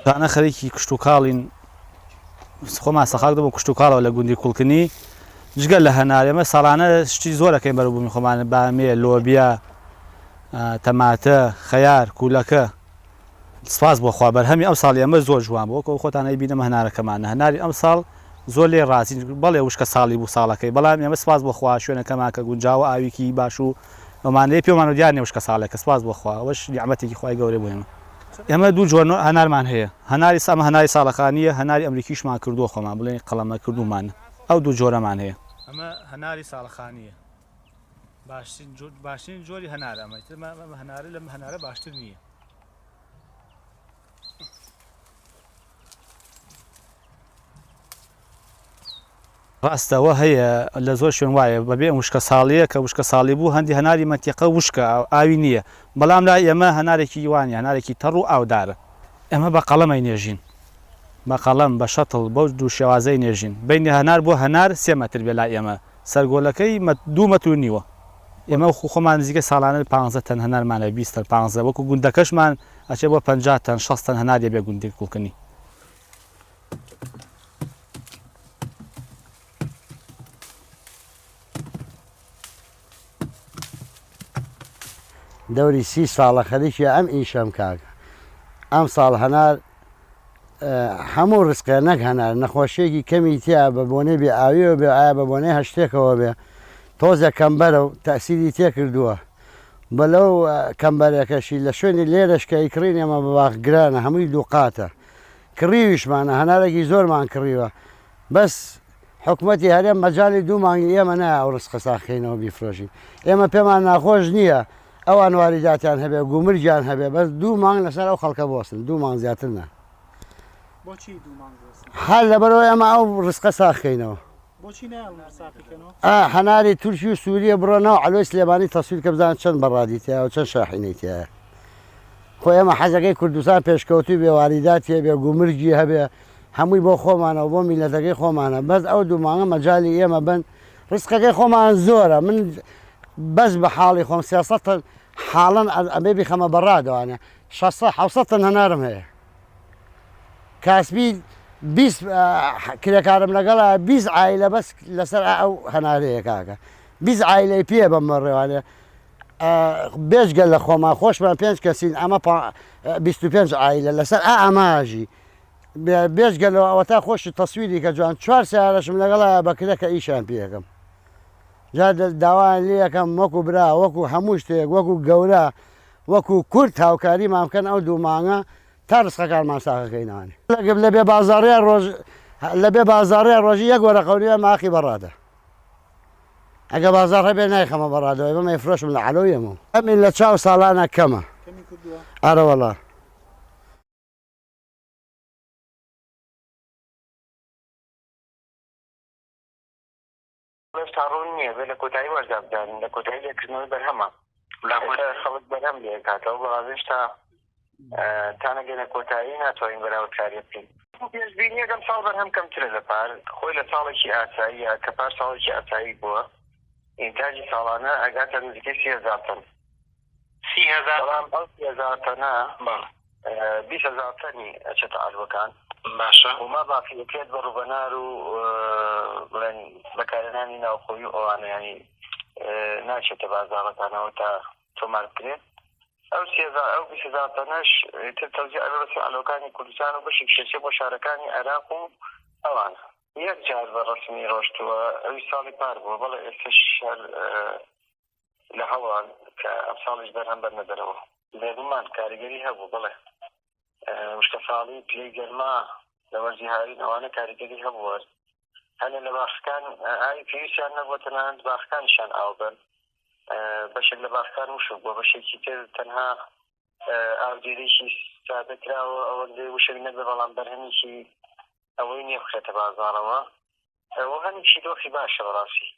تانە خەریکی کشتوکاڵین، خۆمان سەخاک بۆ کشتوکاڵەوە لە گوندی کوڵکنی، جگە لە هەنار ئێمە ساڵانە شتی زۆر ئەکەین بەروبوومی خۆمان، بامێ، لۆبیا، تەماتە، خەیار، کوولەکە. سپاس بۆ خوا بەرهەمی ئەمساڵی ئێمە زۆر جوان بوو، وەکو خۆتان ئەیبینن ئەمە هەنارەکەمانە، هەناری ئەمساڵ زۆر لێی ڕازین، بەڵێ وشکە ساڵی بوو ساڵەکەی، بەڵام ئێمە سپاس بۆ خوا شوێنەکەمان کە گونجاوە ئاویکی باش و ئەمانەی پێمان و دیار نیە وشکە ساڵێکە، سپاس بۆ خوا ئەوەش نیعمەتێکی خوای گەورەیە بۆ ئێمە. ئێمە دوو جۆر هەنارمان هەیە، هەناری ئەمە هەناری ساڵەخانییە، هەناری ئەمریکیشمان کردووە خۆمان بڵێین قەڵەمە کردوومانە، ئەو دوو جۆرەمان هەیە. ئەمە هەناری ساڵەخانییە، باشترین جۆری هەنارە ئەمە، ئیتر ئەمە هەنارە لەم هەنارە باشتر نییە. ڕاستە ئەوە هەیە لە زۆر شوێن وایە بەبێ ئەم وشکە ساڵیە کە وشکە ساڵی بوو هەندی هەناری مەنتیقە وشکە ئاوی نییە بەڵام لای ئێمە هەنارێکی وانە هەنارێکی تەڕ و ئاودارە. ئێمە بە قەڵەم ئەینێژین بە قەڵەم بە شەتڵ بەو دوو شێوازە ئەینێژین بەینی هەنار بۆ هەنار سێ مەتر بێ لای ئێمە سەرگۆلەکەی دوو مەتر و نیوە ئێمە وەکو خۆمان نزیکەی ساڵانە پانزە تەن هەنارمان هەیە 20 تەن پانزە وەکو گوندەکەشمان ئەچێ بۆ 50 تەن 60 تەن هەنار دەبێ گوندی کوڵکنی. دەوری سی ساڵە خەریکی ئەم ئیشەم کاکە ئەم ساڵ هەنار هەموو ڕزقێ نەک هەنار نەخۆشیەکی کەمی تیا بە بۆنەی بێ ئاویەوە بێ ئایا بە بۆنەی هەشتێکەوە بێ تۆزێک کەمبەرە و تەسیری تێکردووە بە لەو کەمبەرەکەشی لە شوێنی لێرەش کە ئیکڕین ئێمە بە باخ گرانە هەمووی دووقاتە کڕیویشمانە هەنارێکی زۆرمان کڕیوە بەس حکومەتی هەرێم مەجالی دوو مانگی ئێمە نایە ئەو ڕزقە ساخکەینەوە بیفرۆشین ئێمە پێمان ناخۆش نییە ئەوان واریداتیان هەبێ گومرگیان هەبێ بەس دوو مانگ لەسەر ئەو خەڵکە بۆسن دوو مانگ زیاتر نا بۆچی دوو مانگ بۆسن هەر لەبەرەوە ئێمە ئەو ڕزقە ساخکەینەوە بۆچی نایەڵن ساقیکەنەوە ئا هەناری تورکی و سووریە بڕۆ ناو عەلوەی سلێمانی تەسویر کە بزانە چەند بەڕادی تیایە و چەند شاحینەی تیایە خۆ ئێمە حەزەکەی کوردستان پێشکەوتوو بێ واریداتی هەبێ گومرگی هەبێ هەمووی بۆ خۆمانە و بۆ میلەتەکەی خۆمانە بەس ئەو دوو مانگە مەجالی ئێمە بن ڕزقەکەی خۆمان زۆرە من بەس بە حاڵی خۆم 300 تەن حاڵەن ئەبێ بیخەمە بەڕادەوانە 600 700 تەن هەنارم هەیە کاسبی 20 کرێکارم لەگەڵە 20 عایلە بەس لەسەر ئەو هەنارەیە کاکە 20 عایلەی پێ بەم ڕێوانێ بێجگە لە خۆمان خۆشمان پێنج کەسین ئەمە 25 عایلە لەسەر ئا ئەماژی بێجگە لەوە ئەوەتا خۆشی تەسویری کە جوان چوار سیارەشم لەگەڵایە بەکرە کە ئیشیان پێ ئەکەم جا داوایان لێ یەکەم وەکو برا وەکو هەموو شتێک وەکو گەورە وەکو کورد هاوکاریمان بکەن ئەو دوو مانگە تا ڕزقەکانمان ساغەکەینەوانێ لە بێ بازاڕیا ڕۆژ لە بێ بازاڕیا ڕۆژی یەک وەرەقە و نیوە ماقی بەڕادە ئەگە بازاڕ هەبێ نایخەمە بەڕادەوە بەمە فرۆشم لە عەلۆیەمەوە ئەمین لە چاو ساڵانە کەمە ئەرەوەڵا. هێشتا ڕوون نییە، بێ لە کۆتایی وەرزا بزانین، لە کۆتایی لێکردنەوەی بەرهەمە. ئێستا خەڵک بەرهەم لێ ئەکاتەوە، بەڵام هێشتا تا نەگەینە کۆتایی ناتوانین بەراوردکاری بکەین. پێشبینییەک ئەمساڵ بەرهەم کەمترە لە پار، خۆی لە ساڵێکی ئاساییە کە پار ساڵێکی ئاسایی بووە، ئینتاجی ساڵانە ئەگاتە نزیکەی 3000 تەن. 30,000 تەن؟ بەڵام ئەو 3000 تەنە بەڵێ. 20,000 تەنی ئەچێتە عەلوەکان. باشە. و ما باقی ئەکرێت بە ڕووبەنار و بڵێن بەکارهێنانی ناوخۆیی و ئەوانە یانی ناچێتە بازاڕەکانەوە تا تۆمار بکرێت. ئەو سێ ئەو 20,000 تەنەش تر تەوزیع ئەبێ بەسەر عەلوەکانی کوردستان و بەشێکیش ئەچێ بۆ شارەکانی عێراق و ئەوانە. یەک جار بە ڕەسمی ڕۆشتووە ئەویش ساڵی پار بووە، بەڵێ ئێستەش هەر لە هەوڵان کە ئەمساڵیش بەرهەم بەرنە دەرەوە. بێگومان کاریگەری هەبوو، بەڵێ وشکەساڵی، پلەی گەرما لە وەرزی هاوین ئەوانە کاریگەری هەبووە. هەنێ لە باخەکان ئاوی پێویستیان نەبووە، تەنانەت باخەکانیشیان ئاو بەن. بەشێک لە باخەکان وشک بووە، بەشێکی تر تەنها ئاودێریی سادە کراوە، ئەوەندەی وشک نەبێ بەڵام بەرهەمێکی ئەوەی نییە بخرێتە بازاڕەوە و هەنێکی دۆخی باشە بەڕاستی.